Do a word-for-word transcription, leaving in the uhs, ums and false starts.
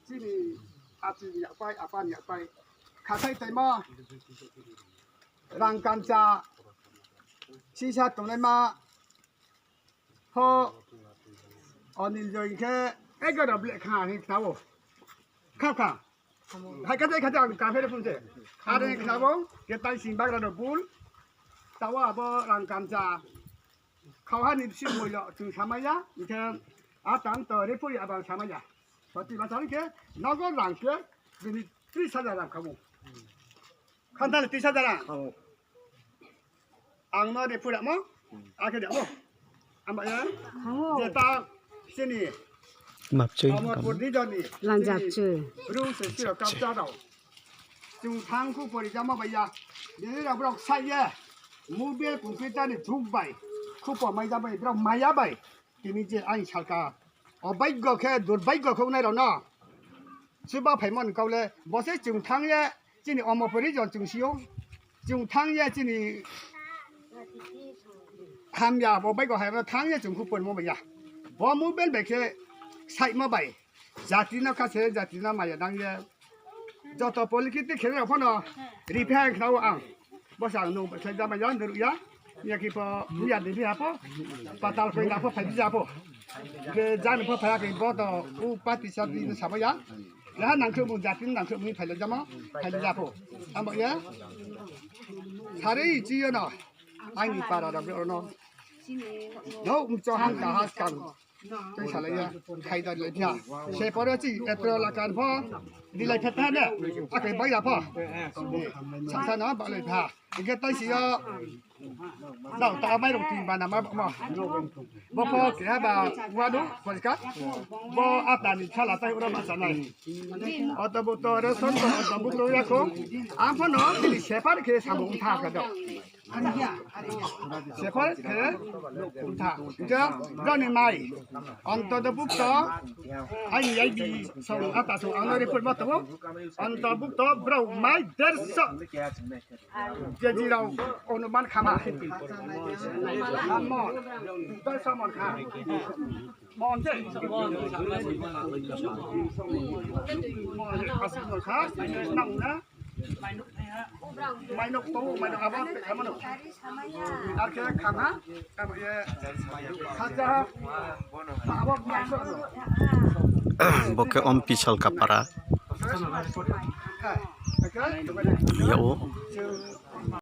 Chini atini yakpai, apani yakpai. Khathai taima rang kancha sisa tongnaima ho Anil Joy khe egaro ble kha hin tao. Kha kha. Hai kha, hai kha, ang kafir phunse. Are khnabo, ke tai sing bagra no bul. Tawa abo rang kancha. Khawha ni bisi moilo chwng samaya, hingkhe a tang to repori abang samaya. Pati bachar ke nogo rang ke bini tris hajar rang khamu. Khantani tris hajar rang. Ang no repori amo, a khe damo. Amba ya? Khamu. Jeta sini. Mapchoi. Amo purdi jani. Lanjak choi. Bru se siro kapcha dao. Chwng thang khu pori jama baiya. Bini rok borok sai ye. Mobile computer ni thuk bai. Khu po mai jama bro maya bai. Tini je ang salka. O baigyo khe, durbaigyo khe unai rok no. Chuba phaimani kaule, bo se chwng thang ye, chini omo pori jon chwng sio. Chwng thang ye, chini hamya, bo baigyo hai thang ye, chwng khu pon mo ya. Bo mobile bai khe, sai ma bai. Jati no kha se, jati no maya nang ye. Joto politics khe rok phano, ri pha khnao ang. Bwsa ang nung khlai jama ya, nung ya. Ya ki po, ya di ya po. Patal koi na po, phai ja po. Ke jan po phai ke bo to, u pati sa di sa ba ya. Ya nang ke mu ja tin nang ke mu phai jama, phai ja po. Amo ya. Sari chi yo no. Ai ni para da no. No, um cho han ka has kan. Tei salai ya, khai da lai pha. Se pore chi etro la kan pho. Di lai pha ta ne. Akai bai da pho. Sa sa na ba lai pha. Ge tai si ya. Dau ta mai rong tin ba na ma ma. Bo pho ke ha ba wa du ko ka. Bo ata ni khala tai ura ma sa nai. Oto bu to re son to oto bu to ya ko. Am pho no ni se par ke sa bu tha ka do. Sephar khe utha. Hingkhe broni mai. Anto do bukto. Aini yai bi song ata song ano report ma tongo. Anto bukto bro mai derso keji rok onuman khama. Mon. Derso mon kha. Mon je. Mon je. Asuk mon kha. Nang na. Mainok tongo, mainok abo te khamano. Ar khe kham ha, tamo ye khacha ha, abo mainok. Bo khe Ompi Salkapara. Yao.